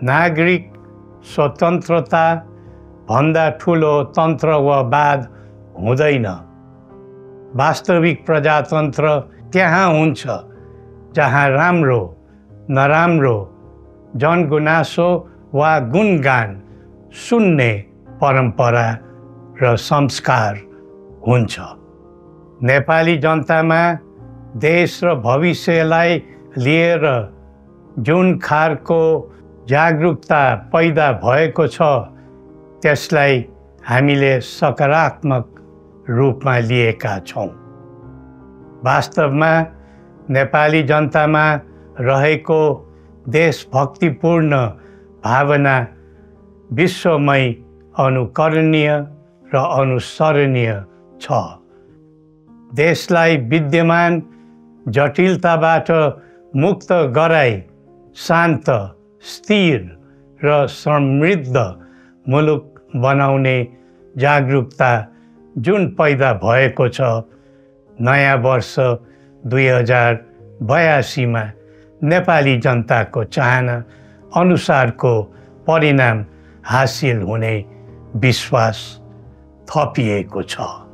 नागरिक स्वतन्त्रता भन्दा ठुलो तन्त्रवाद हुँदैन। वास्तविक प्रजातन्त्र त्यहाँ हुन्छ जहाँ राम्रो नराम्रो जनगुनासो वा गुणगान सुन्ने परम्परा र संस्कार हुन्छ। नेपाली जनतामा देश र भविष्यलाई लिएर जुन खालको जागरुकता पैदा भएको छ त्यसलाई हामीले सकारात्मक रूपमा लिएका छौँ। वास्तवमा नेपाली जनतामा रहेको देशभक्तिपूर्ण भावना विश्वमै अनुकरणीय र अनुसरणीय छ। देशलाई विद्यमान जटिलताबाट मुक्त गराई शान्त, स्थिर र समृद्ध मुलुक बनाउने जागरुकता जुन पैदा भएको छ, नयाँ वर्ष 2082 मा नेपाली जनताको चाहना अनुसारको परिणाम हासिल हुने विश्वास थपिएको छ।